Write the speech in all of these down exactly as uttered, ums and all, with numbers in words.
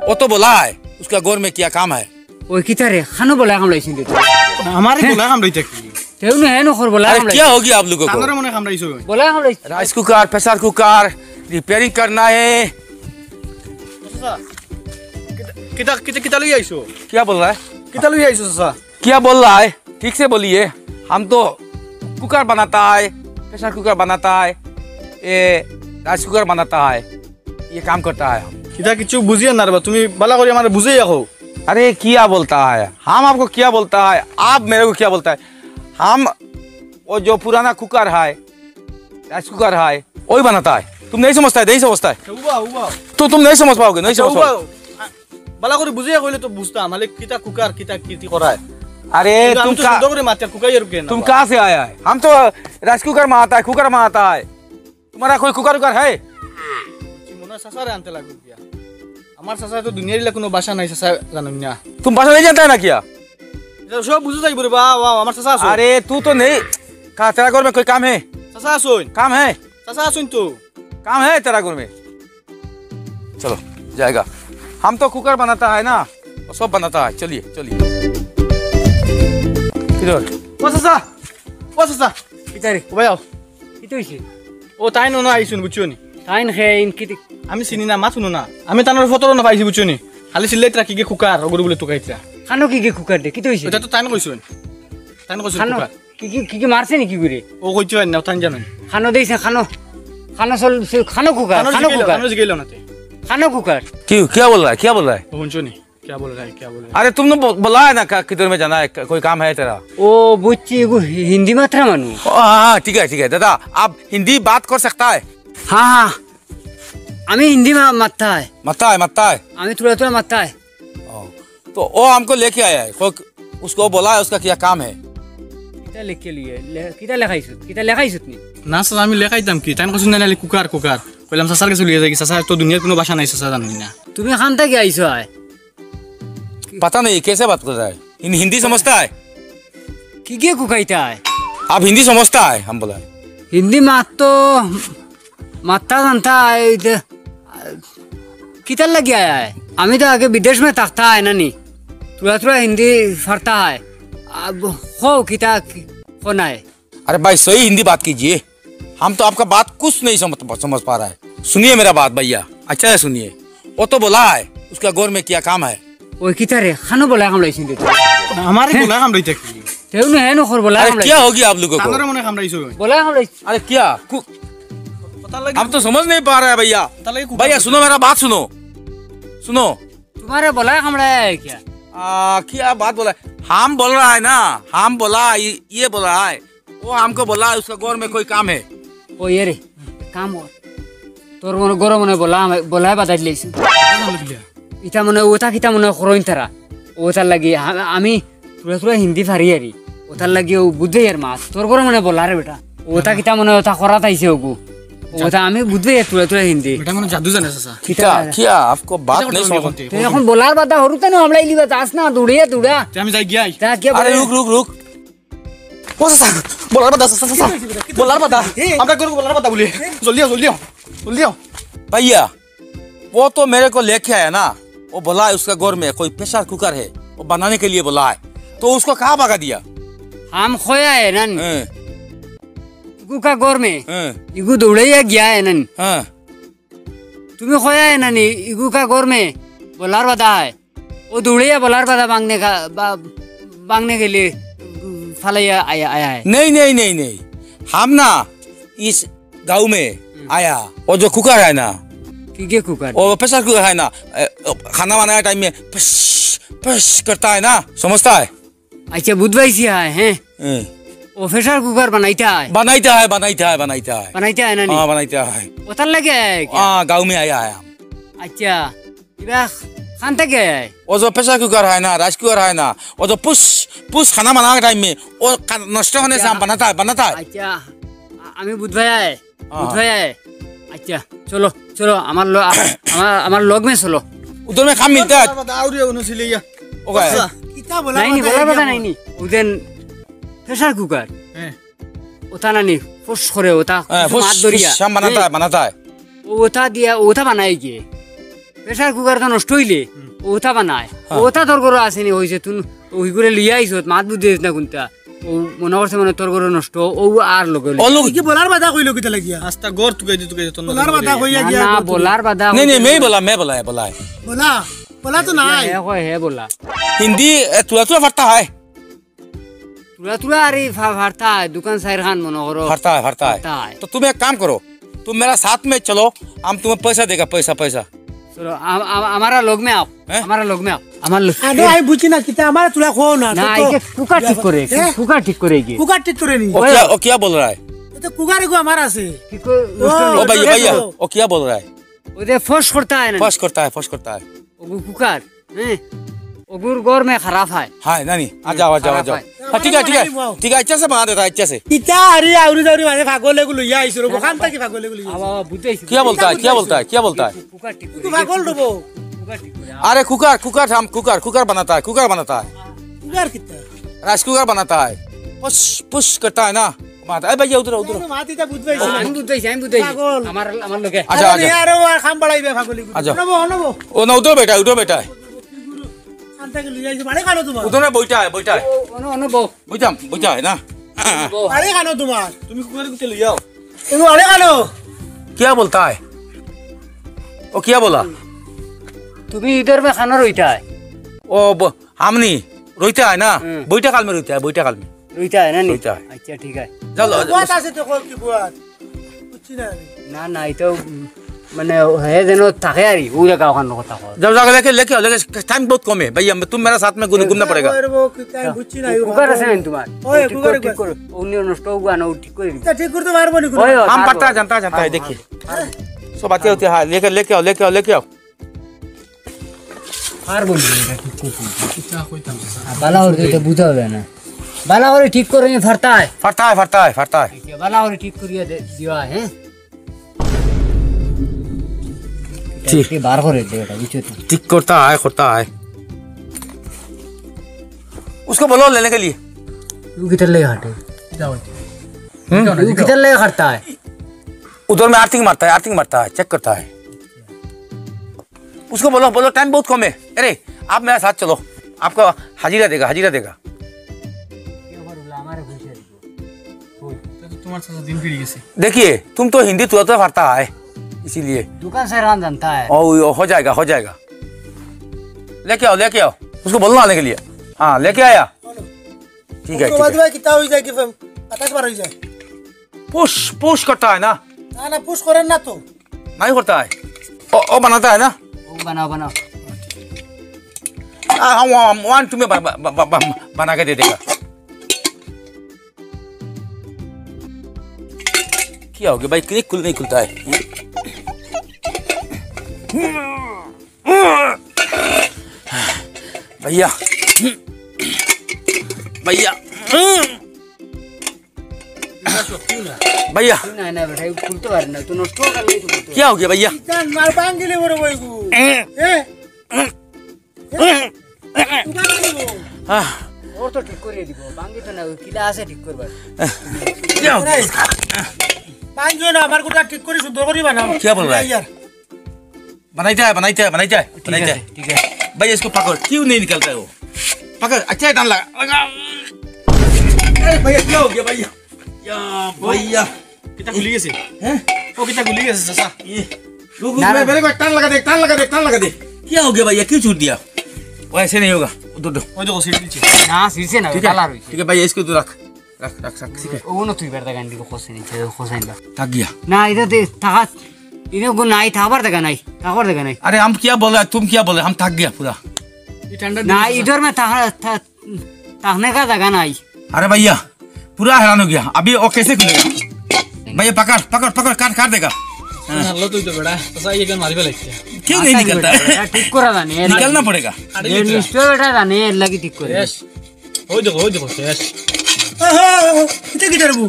वो तो बोला है, उसका घर में क्या काम है? ওই কিতা রে, খানো বলা কামড়াইছইন রে। আমারে বলা কামড়াইতা কি? তেউ না, হেন খর বলা কামড়াইছইন। क्या हो गया आप लोगों को? তানরে মনে কামড়াইছইন। বলা কামড়াইছইন। Rice cooker, pressure cooker repairing करना है। চাচা, কিতা, কিতা, কিতা লই আইছো? क्या बोल रहा है? কিতা লই আইছো চাচা? क्या बोल रहा है? ठीक से बोलिए। हम तो कुकर बनाता है, प्रेशर कुकर बनाता है, ये राइस कुकर बनाता है, ये काम करता है हम। ইতা কিছু বুঝিয়ার না রে বা, তুমি বালা করি আমারে বুঝাইয়া কও। अरे क्या बोलता है, हम आपको क्या बोलता है, आप मेरे को क्या बोलता है? हम वो जो पुराना कुकर है, राइस कुकर है, वही बनाता है। तुम नहीं समझता है, नहीं समझता है। উবা, উবা। तो तुम नहीं समझ पाओगे, नहीं समझ पाओगे। উবা। বালা করি বুঝাইয়া কইলে তো বুঝতাম, নাইলে কিতা কুকার, কিতা কিতি করায়। अरे আমি তো तुम कहाँ, सुंदर করে মাতিয়ার কুকাইয়ার কেন तुम বা? कहाँ से आया है? हम तो राइस कुकर में आता है, कुकर में आता है। तुम्हारा कोई कुकर उकर है? মনে হয় চাচারে আনতে লাগবে দিয়া। আমার চাচা তো দুনিয়ার ইলা কোনো ভাষা নাই, চাচা জানেন না। तुम भाषा नहीं जानता है ना क्या? এটা সব বুঝে যাইব রে বা, বা, আমার চাচা আছে। अरे तू तो नहीं, कहाँ तेरा घर में कोई काम है? চাচা আছইন। काम है? চাচা আছইন তো। काम है तेरा घर में? चलो, जाएगा। हम तो कुकर बनाता है ना, वो सब बनाता है। चलिए, चलिए। किधर? ও চাচা, ও চাচা। কিতা রে? ও ভাই আও। কিতা অইছে? ও তাইন নু আইছইন, বুঝছো নি? তাইন কে ইন কিতা? আমি চিনি না, মাত হুনো না। আমি তানর ফটো না পাইছি, বুঝছো নি? খালি সিলেট রাখি গিয়ে কুকার, ওগুলো বলে তুকাইতরা। খানো কিগে কুকার দে, কিতা অইছে? ওটা তো তাইন কইছইন। তাইন কইছইন খানো কুকার। কিগে, কিগে মারছে নি কিগুরে? ও কইতে পারে না, তাইন জানেন। খানো দেইছে, খানো। খানো চল, চল, খানো কুকার, খানো খানো জিগাইলো, কুকার। খানো জিগাইলো না তে। খানো কুকার। क्यों? क्या बोल रहा है? क्या बोल रहा है? ও হুনছো নি? क्या बोल रहा है, क्या बोल रहा है? अरे तुमने बो-, बोला है ना का-, किधर में जाना है, क-, कोई काम है तेरा? ও বুঝছি, এগু হি-, হিন্দি মাতরা মানুষ। ओ, हाँ, हाँ, ठीक है, ठीक है। दादा, आप हिंदी बात कर सकता है? হ্যাঁ, হ্যাঁ। আমি হিন্দি মা-, মাততা হয়। माता है, माता है। আমি থুড়া থুড়া মাততা হয়। ओ, तो वो हमको लेके आया है। को-, उसको बोला है उसका क्या काम है। কিতা লেখে লিয়ে? লে-, কিতা লেখাইছত? কিতা লেখাইছত নি? না স্যার, আমি লেখাইতাম কি? তাইন কইছইন না, নাইলে কুকার, কুকার। কইলাম, চাচার গেছে লইয়া যাই কি? চাচা, তো দুনিয়ার কোনো ভাষা নাই, চাচা জানেন না। তুমি খান থাকি আইছো আয়? पता नहीं कैसे बात कर रहा है। हिं-, हिंदी समझता है? কিগে কুকাইতা হয়? आप हिंदी समझता है? हम बोला। হিন্দি মাত তো মাততা জানতা হয়, ওই যে, আহ, কিতার লাগি আয় হয়? আমি তো আগে বিদেশ মে থাকতা হয় না নি। থুড়া থুড়া হিন্দি ফারতা হয়। আব, কও কিতা কি-, কো নাই। अरे भाई, सही हिंदी बात कीजिए। हम तो आपका बात कुछ नहीं समझ, समझ पा रहा है। सुनिए मेरा बात भैया, अच्छा से सुनिए। वो तो बोला है, उसका घर में क्या काम है। ওই কিতা রে, খানো বলা কামড়াইছইন রে। আমারে বলা কামড়াইতা কি? তেউ না, হেন খর বলা अरे কামড়াইছইন। क्या हो गया आप लोगों को? তানরে মনে কামড়াইছো। বলা কামড়াইছইন। अरे क्या? कु-, কথা লাগে। आप तो समझ नहीं पा रहा है भैया। কথা লাগে কুকার। भैया सुनो, मेरा बात सुनो। सुनो। तुम्हारे बोला है कमरा है क्या? आ, क्या बात बोला है? हम बोल रहा है ना, हम बोला, ये, ये बोला है। वो हमको बोला है, उसका घर में कोई काम है। ও ইয়ে রে, কাম কর। তোর মনে গরম মনে বলা, বলা বাতাস লাইছে। ইতা মনে, ওটা কিতা মনে করইন তারা? ওটার লাগি আ-, আমি থুড়া থুড়া হিন্দি পারি আরি। ওটার লাগি ও বুঝে এর মাছ। তোর গরম মনে বলা রে বেটা। ওটা কিতা মনে ওটা করাত আইছে ওগু। ওটা আমি বুঝে এর থুড়া থুড়া হিন্দি। বেটা মনে জাদু জানে চাচা। क्या, क्या? आपको बात नहीं समझ। তে এখন বলার বাদা হরুতে না আমলাই লিবা যাস না, দৌড়িয়া দৌড়া। তে আমি যাই গিয়া আই। তা কি अरे বলে? रुक, रुक, रुक। ও চাচা, বলার বাদা, চাচা, চাচা, বলার বাদা। আমরা করবো বলার বাদা বলি। জলদি আও, জলদি আও, জলদি আও। भैया, वो तो मेरे को लेके आया ना, वो बोला है उसका घर में कोई प्रेशर कुकर है, वो बनाने के लिए बोला है, तो उसको कहाँ भगा दिया? हम खोया है ना। हैं। इगू का घर में। हैं। इगू दौड़े या गया है ना। हाँ। তুমি কয়া না নি, ইগুকা গরমে বলার বাদা হয়। ও দৌড়িয়া বলার বাদা বাংনে কা-, বা-, বাংনে গেলে, উম, ফালাইয়া আয়া, আয়া হয়। नहीं, नहीं, नहीं, नहीं। हम ना इस गांव में आया। वो जो कुकर है ना, কিগে কুকার? वो प्रेशर कुकर है ना, ए, खाना बनाने टाइम में पश, पश करता है ना, समझता है? আচ্ছা, বুধবাইছি হয়, হ্যাঁ। हैं। ও প্রেশার কুকার বানাইতা হয়। बनाता है, बनाता है, बनाता है। বানাইতা হয় না নি? हाँ, बनाता है। ওটার লাগি আয় কি? हाँ, गांव में आया है हम। আচ্ছা, ইবা খান থাকি আয়? वो जो प्रेशर कुकर है ना, राइस कुकर है ना, वो जो पुश, पुश खाना बनाने टाइम में, वो का-, नष्ट होने से हम बनाता है, बनाता है। আচ্ছা, আ-, আমি বুধবাই আয়। हाँ। বুধবাই আয়। আচ্ছা, চলো, চলো, আমার ল-, আমার, আমার লগ মে চলো। उधर में काम मिलता है। দাউরে অনুশীলিয়া। ওকে। আচ্ছা। কিতা বলা নাই নি, কথা বলার এই কথা যে নাই নি। উদেন প্রেশার কুকার। হ্যাঁ। ওটা না নি, ফোর্স করে ওটা, হ্যাঁ, কিছু ফোর্স, মাত ধরিয়া। ফোর্স, হ্যাঁ, বানাতা হ্যাঁ। হ্যায়, বানাতা হ্যায়। ওটা দিয়া, ওটা বানাই গিয়ে। প্রেশার কুকার তো নষ্ট অইলে, ওটা বানায়। হ্যাঁ। ওটা তোর ঘরো আছে নি, অইছে তুই ওই করে লইয়া আইছত, মাত বুঝিস না কুনটা। ও মনে করছে মানে তোর ঘরো নষ্ট, ও আর লগে লইয়া। ও লগে কি বলার বাধা কইলো কিতা লাগিয়া? আস্তা ঘর তুকাই দি, তুকাই দি, তোর বলার বাধা কইয়া না, গিয়া না, ঘর তুকাই। বলার বাধা नहीं, नहीं, मैं ही बोला, मैं बोला है, बोला है। बोला, बोला तो नहीं। হে কয়, হে বলা। हिंदी, ए, थोड़ा, थोड़ा फटता है। তুরা তুরা আরে ফা-, ফারতা হয়, দোকান সাইর খান মনে করো। फटता है, फटता है। ফারতা হয়। तो तुम एक काम करो, तुम मेरा साथ में चलो, हम तुम्हें पैसा देगा, पैसा, पैसा। চলো, আম-, আম-, আমারা লগ মে আও, হ্যাঁ? আমারা লগ মে আও, আমার লগ আরে, আমি বুঝি না, কিতা আমার তুরা কও না, না, তো, তো, এই যে কুকার ঠিক করে, হ্যাঁ? কুকার ঠিক করে গিয়ে। कुकर ठीक करे नहीं। वो क्या, वो क्या बोल रहा है? ये तो कुकर को हमारा से। ঠিক করে, ও, নষ্ট নেই। ओ भैया, भैया, वो क्या बोल रहा है? ওই যে ফস করতা হয় না? फस करता है, फस करता है। ওগু কুকার, হ্যাঁ? ওগুর গরমে খারাপ হয়। हाँ, नहीं, नहीं, आ जाओ, आ जाओ, आ जाओ। খারাপ হয়। हाँ, ठीक है, ठीक है। ठीक है, अच्छा से बना देता है, अच्छा से। ইতা আরে আউরি দাউরি মানে পাগল এগুলো লইয়া আইছো রে, ওখান থেকে পাগল এগুলো লইয়া আইছো। বাবা, বুঝাইছি। क्या बोलता है, क्या बोलता है, क्या बोलता है? কুকার ঠিক করে। তুই পাগল দেবো। কুকার ঠিক করে। अरे कुकर, कुकर, हम कुकर, कुकर बनाता है, कुकर बनाता है। কুকার কিতা? राइस कुकर बनाता है। पुश, पुश करता है ना। माता, ए भैया, उधर, उधर। মাত ইতা বুঝবাইছি না। আমি বুঝাইছি, আমি বুঝাইছি। পাগল। আমার, আমার লগে। अच्छा, আরে अच्छा। আরে ও আর খাম বাড়াইবে পাগলি। अच्छा। নবো, নবো। वो ना, उधर बैठा है, उधर बैठा है। শান্তাকে লইয়া আইছে, বাড়ি কানো তোমার? उधर में बैठा है, बैठा है। ও, অনো, অনো বও। বুঝাম, বুঝা হয় না। বও। বাড়ি কানো তোমার? তুমি কুকার কুতে লইয়া আও। এগো বাড়ি কানো? क्या बोलता है? वो क्या बोला? তুমি ইধর মে খানো রইতা হয়। ओ, ब-, हमनी रोइता है ना? हम्म। बैठा काल में रोइता है, बैठा काल में। রইতা হয় না নি? रोइता है। আচ্ছা, ঠিক আছে। चलो। কুয়াত আছে তো, কল কি কুয়াত? বুঝছি না আমি। না, না, এটা, উম, মানে, হে যেন থাকে আর কি, ওই জায়গা ওখানে কথা কয়। जाओ, जाओ, लेके, लेके आओ, लेके, टाइम बहुत कम है, भैया, तुम मेरा साथ में घूम-, घूमना पड़ेगा। अरे वो कि टाइम বুঝছি না, এই কুকার আছে না তোমার? ওই ও ঠিক কুকার কর, ঠিক আছে। কর। ও নিয়ে নষ্ট হোক না, ও ঠিক করে দিবে। তা ঠিক করতে পারবো নি কোনো? ওই, ও, हम পারবো। पता है, जानता है, जानता है, পারবো, देखिए। পারবো। सब आते होते हैं, हाँ, लेके, लेके आओ, लेके आओ, लेके आओ। আর বলবি এটা ঠিক করতে। কিতা কইতাম চাচা? আর বালা করে তো বুঝা হবে না। বালা করে ঠিক করে নি ফারতা হয়। ফারতা হয়, ফারতা হয়, ফারতা হয়। এই যে বালা করে ঠিক করিয়া দে-, দিও, হ্যাঁ? ঠিক। এটা বার করে দে এটা, বুঝছো তো? ठीक करता है, करता है। उसको बोलो लेने के लिए। तू किधर ले हटे? যাও। हम्म? तू किधर ले हटता है? उधर में अर्थिंग मारता है, अर्थिंग मारता है, चेक करता है। उसको बोलो, बोलो, टाइम बहुत कम है। अरे, आप मेरा साथ चलो, आपको हाजिरा देगा, हाजिरा देगा। তোমার চাচা দিন ফিরে গেছে। देखिए, तुम तो हिंदी थोड़ा थोड़ा फारता है, इसीलिए। दुकान से रान जानता है। ओ, ओ, हो जाएगा, हो जाएगा। लेके आओ, लेके आओ। उसको बोलना आने के लिए। हाँ, लेके आया। ठीक है, ठीक है। बाद में कितना हो जाएगी फिर? पचास बार हो जाए। पुश, पुश करता है ना? ना, ना, पुश करें ना तो। नहीं होता है। ओ, ओ बनाता है ना? वो बनाओ, बनाओ। आ, हम, हम वन टू में ब-, ब-, ब-, ब-, बना के दे देगा। क्या हो गया भाई, क्लिक खुल नहीं खुलता है? भैया, भैया, भैया। না, না, বেটা, এগু খুলতে পারে না, তো নষ্ট হয়ে গেল, এই তো খুলতে পারে। क्या हो गया भैया? জান, মার ভাঙ্গিলে বড় বইগু। এ? এ? এ? তুই ভাঙ্গিলে বড়। আহ। ওর তো ঠিক করে দিব, ভাঙ্গি তো না, ওই কিলা আছে ঠিক করবার। क्या हो गया? ভাঙ্গিও না, আমার গোটা ঠিক করে সুন্দর করে বানাও। क्या बोल रहा है? ইয়ার। बनाता है, बनाता है, बनाता है, ठीक बनाता है, है। ठीक है। भैया, इसको पकड़, क्यों नहीं निकलता है वो? पकड़, अच्छा है, टान लगा, लगा। अरे भैया, क्या हो गया भैया? या भैया। कितना खुली है से? हैं? वो कितना खुली है से, ससा? ये, रुक, रुक, ना, मैं, ना। मेरे को एक टान लगा दे, टान लगा दे, टान लगा दे। क्या हो गया भैया, क्यों छूट दिया? वो ऐसे नहीं होगा, उधर दो। वो देखो, सीट नीचे। না, ছিড়ছে না, ठीक है? কালার হইছে। ठीक है भैया, इसको तो रख। রাখ, রাখ, রাখ, ঠিক আছে। ও না, তুই বেটা গান্ডি কো খোসে নিছে, খোসে নিবা। थक गया। না, এটা দে, থাকাত, এটা গো নাই, থাকবার জাগা নাই, থাকবার জাগা নাই। अरे, हम क्या बोल रहे हैं, तुम क्या बोल रहे हैं, हम थक गया पूरा। না, इधर में থাকা, থা-, থাকনে কা জাগা নাই। अरे भैया, पूरा हैरान हो गया, अभी वो कैसे खुलेगा? भैया, पकड़, पकड़, पकड़, काट, काट देगा। हाँ। लो, तू तो बड़ा है, तो सही, ये मारी पे लगते हैं। क्यों नहीं निकलता है? এটা ঠিক করা জানে, এর নিকলনা লাগি। পড়েগা। এ নিশ্চয় এটা জানে, এর লাগি ঠিক করে। ওই দেখো, ওই দেখো, শেষ। আহা, এটা কি ধরবো?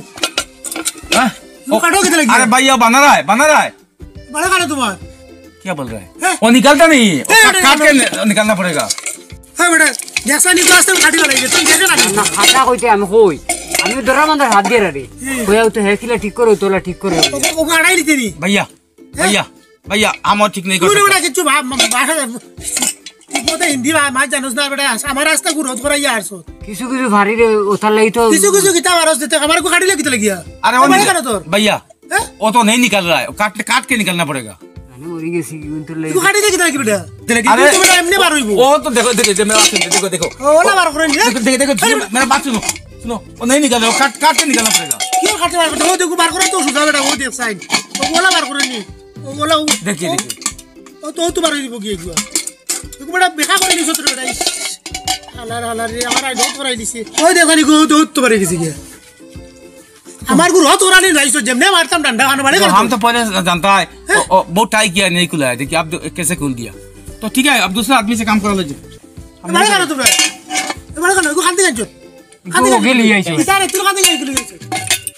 हाँ? মুখ কাটো কিতা লাগি? अरे भैया, बना रहा है, बना रहा है। बड़ा काटो तुम्हार। क्या बोल रहा है? हैं? वो निकलता नहीं है, वो ए, काट, अरे, काट के अरे। नि-, निकालना पड़ेगा। হ্যাঁ বেটা, দেখছ নি তো আসতে কাটি লাগাইছে, তুমি দেখে না। না, কাটা কইতে আমি কই। আমি ধরা বান্ধা হাত দিয়ে রাখি। হুম। কইয়া তো হে কিলা ঠিক করে, তোলা ঠিক করে। ও, ও, ওকে আড়াই নিতে নি। भैया, हैं? भैया, ভাইয়া, আমার ঠিক নেই তুই কথা। বেটা কিচ্ছু ভা-, মা-, মা-, ঠিক মতো হিন্দি ভা-, মাত জানোস না বেটা, আমার রাস্তা ঘুরত করাইয়া আরছস। কিছু কিছু ভারি রে, ওটার লাগি তো কিছু কিছু কিতা পারস দিতে, আমার কো কাটিলে কিতা লাগিয়া? আরে ও ও মানে নিজে-, কেন তোর? ভাইয়া, হ্যাঁ? ও তো নেই নিকাল রা, কাট, কাট কে নিকালনা পড়েগা। মানে মরি গেছি কি তোর লাগি? তুই কাটিলে কিতা লাগি বেটা? দিলে কি আরে তুই তো বেটা এমনি বার হইবো। ও তো দেখো, দেখো, দেখো, দেখো, দেখো। ও, ওলা বার করে নি, হ্যাঁ? দেখো, দেখো, দেখো, আরে শুনো, মেরা বাত শুনো। শুনো, ও নেই নিকাল রা, ও কাট, কাট কে নিকালনা পড়েগা। কি কাটতে বার করতে? ও দেখো বার করে তো সুজা বেটা, ও দেখ সাইন। ও ওলা বার করে নি। ও ওলা ও-, দেখি, ও-, দেখি। ও তো, ও তো বারই দিব গিয়া গিয়া। এগু বেটা বেকা করে নিছ তোর বেটা, ইস। হালার, হালার রে, আমার আইডল করাই দিছে। ওই দেখো নি গো, ও তো, ও তো বারই গেছে গিয়া। আমার গুরু হত করানি নাইছ, যেমনে মারতাম ডান্ডা খানো বাড়ি তো করতো। हम तो पहले जानता है, হ্যাঁ? वो, वो बहुत टाई किया, नहीं खुला है। देखिए, आप दो, कैसे खोल दिया? तो ठीक है, अब दूसरा आदमी से काम करा लीजिए। এবারে কেন তোমরা? এবারে কেন? এগু খান্তি গেছো? খান্তি ও গেছো? গেলি আইছো। ইতারে তুই খান্তি গেছো?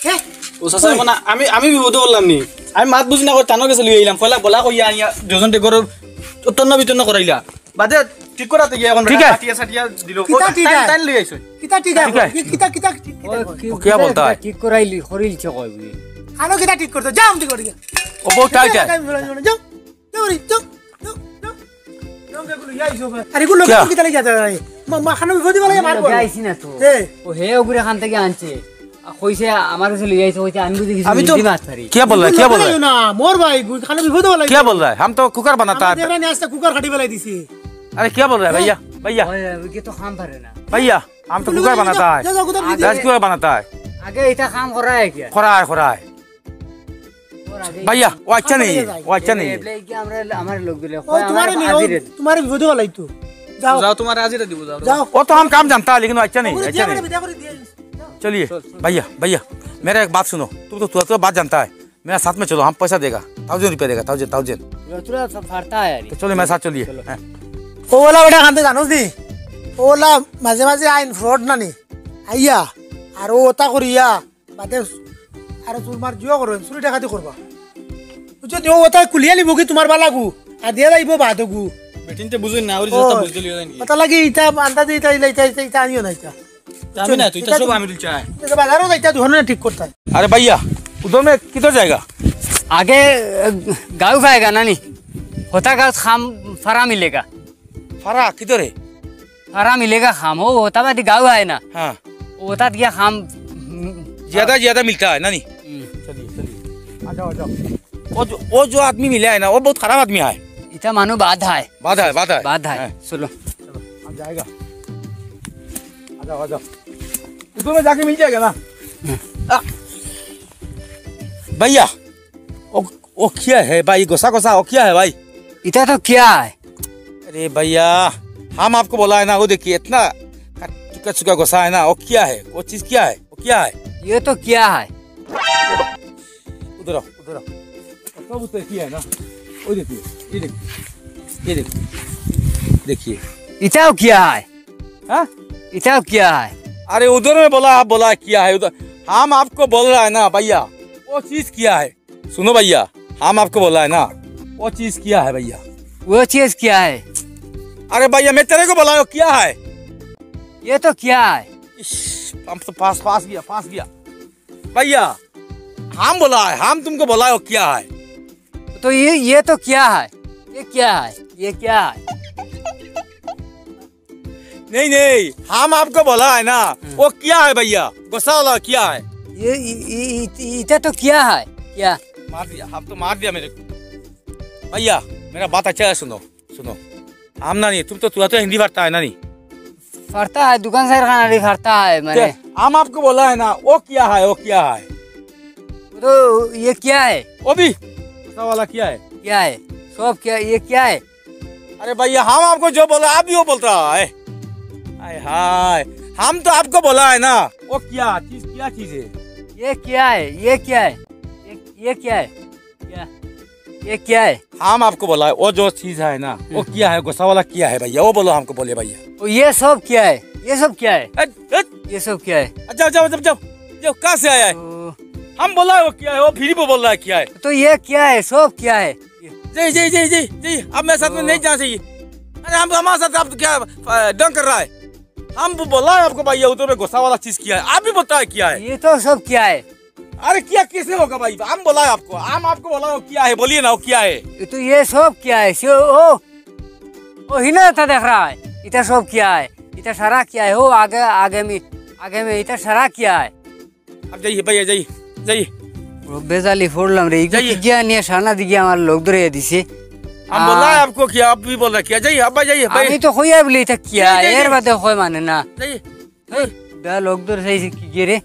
হ্যাঁ? ও চাচা, মানে আমি, আমি বিপদে পড়লাম নি? আমি মাত বুঝি না কই, তানোর গেছে লই আইলাম। পয়লা বলা কইয়া আইয়া দুজন তে গরু তন্ন বিতন্ন করাইলা। বাদে ঠিক করাতে গিয়া এখন ঠিক আছে। কাটিয়া সাটিয়া দিল। কিতা ও ঠিক তাই, আছে? তাই লই আইছো। কিতা ঠিক আছে? ঠিক আছে। কি-, কিতা, কিতা ঠিক আছে? ও, কি, ও, কিয়া বলতা হ্যায়? ঠিক করাইলি, করিলছে কয় বুঝি। আনো কিতা ঠিক করতো? যাও, ঠিক করি। ও বউ টাইট আছে। যাও, যাও, যাও, যাও, যাও, যাও। যাও, যাও, যাও, যাও। আরে, এগুলো কিয়া? কিতা লাগিয়া যায়? মা, মা, খানো বিপদে বলে মারবো। লগে আইছি না তো। এ। ও হে ওগুরে খান থেকে আনছে। আর কইছে, আমার কাছে লই আইছে, কইছে, আমি বুঝি কিছু আমি তো হিন্দি মাত পারি। क्या बोल रहा है? क्या बोल रहा है? না, মোর ভাই, গুই খানো বিপদে বলাই। क्या बोल रहा है? हम तो कुकर बनाता है। দেবরানি আস্তা কুকার খাটি বেলাই দিছি। अरे क्या बोल रहा है भैया? भैया। ওই, ওই কি তো খাম পারে না। भैया, हम तो कुकर बनाता है। যা, যা, কুকার আগে রাইস কুকার बनाता है। আগে এটা খাম করা হয় কি? করা হয়, করা হয়। ওর আগে भैया, वो अच्छा नहीं है, वो अच्छा नहीं है। এ, এ, কি আমরা, আমার লোক দিলে, ও, কয়, আমার তোমারে নিও, হাজিরে। তোমারে বিপদে বলাই তো। যাও। যাও, তোমার হাজিরা দিব, যাও। যাও। वो तो हम काम जानता है, लेकिन वो अच्छा नहीं है, ওরে अच्छा দিয়ে नहीं। আমরা বিদায় করে দিয়ে। चलिए, भैया, भैया, मेरा एक बात सुनो, तुम तो थोड़ा थोड़ा बात जानता है, मेरा साथ में चलो, हम पैसा देगा, थाउजेंड रुपया देगा, थाउजेंड, थाउजेंड। তোরা তো ফারতা হয় আর কি। तो चलो, मेरे साथ चलिए। চলো। হ্যাঁ। ওলা বেটা খান্তে জানোস নি? ওলা মাঝে মাঝে আইন ফ্রড না নি? আইয়া, আর ও ওটা করিয়া, বাদে আর চুরমার জিও করো, চুরি ডাকাতি করবা। বুঝছো নি? ও ওটা কুলিয়া লিব কি তোমার বালাগু? আর দিয়া যাইব বাদগু। বেটিনতে বুঝুন না, ওর ও, যেটা বুঝতে লিও জানি। ওটা লাগি ইটা আন্দাজে ইটা, ইটা, ইটা, ইটা, ইটা আনিও না ইটা। আমি না, তুই তো ইটা সব তো আমি চাই। ইটা তো বাজারও যাইতা, দুহানো ঠিক করতা। अरे भैया, उधर में किधर जाएगा? आगे, अ, गाँव का आएगा ना नी, होता का खाम फरा मिलेगा। फरा किधर है? फरा मिलेगा खाम, ओ होता बादी गाँव है ना। हाँ। होता दिया खाम, हम्म, ज्यादा, ज्यादा मिलता है ना नी? हम्म। चलिए, चलिए। आ जाओ, आ जाओ। वो जो, वो जो आदमी मिला है ना, वो बहुत खराब आदमी है। इतना मानो बात है। बात है, बात है। बात है। हाँ। सुनो। चलो, हम जाएगा। आ जाओ, आ जाओ। उधर में जाके मिल जाएगा ना? हम्म। आ। भैया, वो, वो क्या है भाई? गोसा गोसा, वो क्या है भाई? इतना तो क्या है? अरे भैया, हम आपको बोला है ना, वो देखिए, इतना चुका चुका गोसा है ना, वो क्या है? वो चीज क्या है? वो क्या है? ये तो क्या है? उधर आओ, उधर आओ। सब उधर किया है ना? वो देखिए, ये देखिए, ये देखिए, देखिए। इताओ क्या है? हाँ? इताओ क्या है? अरे उधर में बोला, आप बोला क्या है उधर? हम आपको बोल रहा है ना भैया, वो चीज क्या है? सुनो भैया, हम आपको बोला है ना, वो चीज क्या है भैया? वो चीज क्या है? अरे भैया, मैं तेरे को बोला हूँ, क्या है? ये तो क्या है? इश, हम तो पास, पास गया, पास गया। भैया, हम बोला है, हम तुमको बोला है, वो क्या है? तो ये, ये तो क्या है? ये क्या है? ये क्या है? नहीं, नहीं, हम आपको बोला है ना, हम्म। वो क्या है भैया? गोसा वाला क्या है? ये, ये, ये, ये, ये तो क्या है? क्या? मार दिया, आप तो मार दिया मेरे को। भैया, मेरा बात अच्छा है, सुनो, सुनो। हम ना नहीं, तुम तो, तुरा तो हिंदी पढ़ता है ना नहीं? पढ़ता है, दुकान से खाना नहीं पढ़ता है मैंने। क्या? हम आपको बोला है ना, वो क्या है, वो क्या है? तो ये क्या है? वो भी? गोसा वाला क्या है? क्या है? सब क्या, ये क्या है? अरे भैया, हम आपको जो बोला, आप भी वो बोलता है। हाय हाय, हम तो आपको बोला है ना, वो क्या चीज, क्या चीज है? ये क्या है? ये क्या है? ये, ये क्या है? क्या? ये क्या है? हम आपको बोला है, वो जो चीज है ना, वो हम्म। क्या है? गोसा वाला क्या है भैया? वो बोलो हमको, बोले भैया। ओ, ये सब क्या है? ये सब क्या है? हट, हट। ये सब क्या है? जाओ, जाओ, जाओ, जाओ, जाओ, कहाँ से आया है? ओ। हम बोला है वो क्या है, वो फिर भी बोल रहा है क्या है। तो ये क्या है? सब क्या है? ये जी, जी, जी, जी, जी, आप मेरे साथ में ओ। नहीं जाना चाहिए। अरे हम, हमारे साथ आप क्या, अ, ढंग कर रहा है? हम बोला है आपको भैया, उधर में गोसा वाला चीज क्या है, आप भी बताए क्या है? ये तो सब क्या है? अरे क्या, कैसे होगा भाई? हम बोला है आपको, हम आपको बोला, वो क्या है, बोलिए ना, वो क्या है? ये तो, ये सब क्या है? सो, ओ, ओ, हिना था देख रहा है, इतना सब क्या है? इतना सारा क्या है? हो आगे, आगे में, आगे में इतना सारा क्या है? अब जाइए भैया, जाइए, जाइए। বেজালি পড়লাম রে, ইগু যাইয়ে। কি গিয়া নিয়া সানা দি গিয়া আমার লোক ধরে দিছে। हम बोला है आपको क्या, आप भी बोला क्या? जाइए, अब जाइए, भाई। আমি তো কইয়া বলি ইতা কিয়া, যাই, যাই, এর যাই। বাদে কয় মানে না। जाइए। হেই, বেটা লোক ধরে চাইছে কি গিয়ে রে?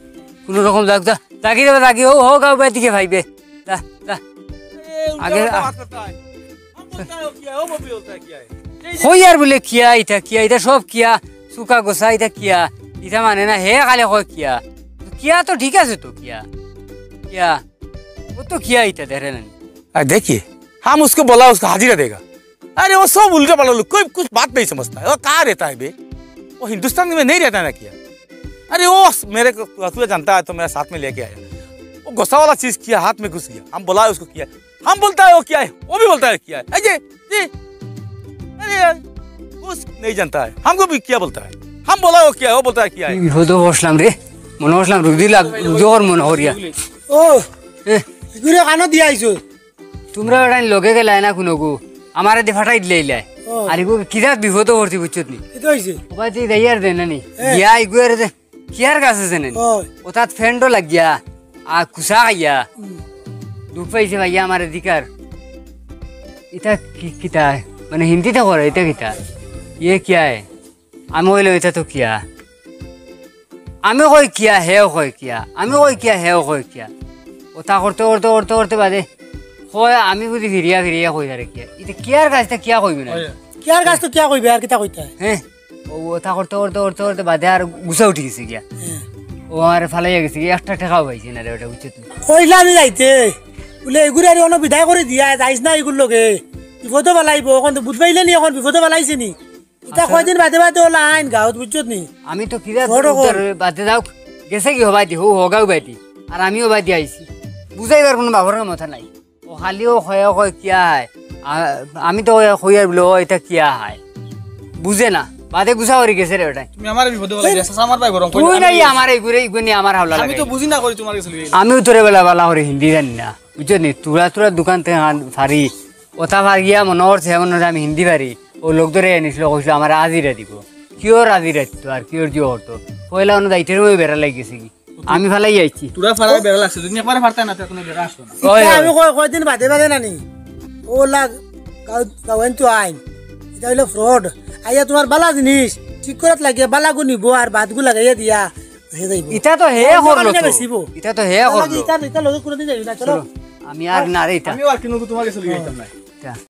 কোনো রকম যাক, যা, যাগি রে, যাগি, ও, ও, গাও, বেদিকে ভাইবে। যা, যা। ए, उल्टा आगे, पुल्टा आ- बात करता है। हम बोलता है, वो किया है, वो भी बोलता है, किया है। এই যে কই আর বলে কিয়া, ইতা কিয়া, ইতা সব কিয়া, সুকা গোসা, ইতা কিয়া, ইতা মানে না, হে খালি কয় কিয়া। কিয়া তো ঠিক আছে তো, কিয়া, কিয়া, ও তো কিয়া, ইতা দেখে না। अरे देखिए, हम उसको बोला, उसको हाजिरा देगा। अरे वो सब उल्टा पड़ा लोग, कोई कुछ बात नहीं समझता है। वो कहाँ रहता है बे? वो हिंदुस्तान में नहीं रहता है ना क्या? अरे वो मेरे को, तू जानता है तो मेरा साथ में लेके आया। वो गुस्सा वाला चीज किया, हाथ में घुस गया। हम बोला उसको किया, हम बोलता है वो क्या है, वो भी बोलता है क्या है। अरे जी, अरे यार, कुछ नहीं जानता है, हमको भी क्या बोलता है। हम बोला वो क्या है, वो बोलता है क्या কি है। বিপদো বসলাম রে, মনে বসলাম রুগী লাগ, রুগী ওর মনে করিয়া। ও, এ। ইগুরে কানো দিয়া আইছো? তোমরা বেটাইন লগে গেলায় না কুনুগু, আমারে দি ফাটাই দিলাইলায়। ও। আর ইগু কিতা বিপদো পড়ছি বুঝছত নি? কিতা অইছে? ওবায়দি যাইয়ার দে না নি? এ। গিয়া ইগুরে দে, কিয়ার গাছ আছে নি? ও। ওতাত ফেন্ডো লাগিয়া, আর কুসা খাইয়া, হুম। দুখ পাইছে ভাইয়া আমার অধিকার। ইতা কি, কিতা? মানে হিন্দিতে করে, ইতা কিতা? ইয়ে কিয়া হে? আমি কইলাম, "ইতা তো কিয়া?" আমি কই কিয়া, হেও কয় কিয়া। আমি কই কিয়া, হেও কয় কিয়া। ওতা করতে, করতে, করতে, করতে বাদে কয়, আমি বুঝি ফিরিয়া, ফিরিয়া কই তারে কিয়া। ইতা কিয়ার গাছ, ইতা কিয়া কইবে না? কিয়ার গাছ তো কিয়া কইবে, আর কিতা কইতা? হ্যাঁ, ও ওতা করতে, করতে, করতে, করতে বাদে আর গুছা উঠি গেছে গিয়া। হ্যাঁ। ও আমারে ফালাইয়া গেছে গিয়া, একটা টেকাও পাইছি না রে বেটা, বুঝছত নি? কইলা আমি যাইতে, বুলে, "এগুরে আর অনো বিদায় করি দিয়া, যাইস না এগুর লগে। বিপদো ফালাইবো, অখন তো বুঝবাইলে নি, অখন বিপদো ফালাইছে নি।" ইতা আচ্ছা। কয়দিন বাদে বাদে ওলা আইন গাঁওত, বুঝছত নি? আমি তো কিতা বড় কর। উদ্ধার বাদে যাউক, গেছে কি হবায়দি, হউ হগাউ বায়দি। আর আমিও বায়দি আইছি। বুঝাইবার কুনু বাপর ক্ষমতা নাই। ও খালিও কয়, কয় কিয়া হে? আ-, আমি তো কইয়ার বুলে, "ও, ইতা কিয়া হে?" বুঝে না। বাদে গুছা করি গেছে রে বেটায়। তুমি আমারে বিপদো ফালাই দিলায়, চাচা আমার বায় গরম করি তুই নাই। আমার ইগুরে, ইগুনি আমার হাওলা আমি তো লাগাই। বুঝি না করি তুমার গেছে লইয়া আইলাম। আমিও তোরে বেলা বালা করি হিন্দি জানি না। বুঝছত নি? তুরা তুরা দোকান থাকি আন-, ফারি। ওতা ফারিয়া মনে করছে, মনে করছে আমি হিন্দি ফারি। ও লোক ধরে আনিছিল, কইছিল, "আমারে আজিরা দিব।" কিওর আজিরা দিত আর কিওর জিও করতো? পয়লা অনো যাইতে সময় বেড়া লাগি গেছে গি। আমি ফালাই আইছি। তুরা ফালাই বেড়া লাগছে, যদি একবারে ফারতায় না, তো কুনু বেড়া আসতো না। ওই, ইতা ওই। আমি কয়-, কয়দিন বাদে বাদে নানি। ও লাগ গাঁও-, গাঁওয়াইন তো আইন। ইতা অইলো fraud। আইয়া তুমার বালা জিনিস ঠিক করাত লাগিয়া বালাগু নিবো আর বাদগু লাগাইয়া দিয়া হে যাইবো। ইতা তো হে করলো তো। বেচিবো। ইতা তো হে ইতা লাগি করলো। ইতা, ইতা লগে কুনুদিন যাইবি না, চলো। চলো। আমি আর না রে ইতা। আমিও আর কুনু তুমার গেছে লইয়া আইতাম না। ইতা।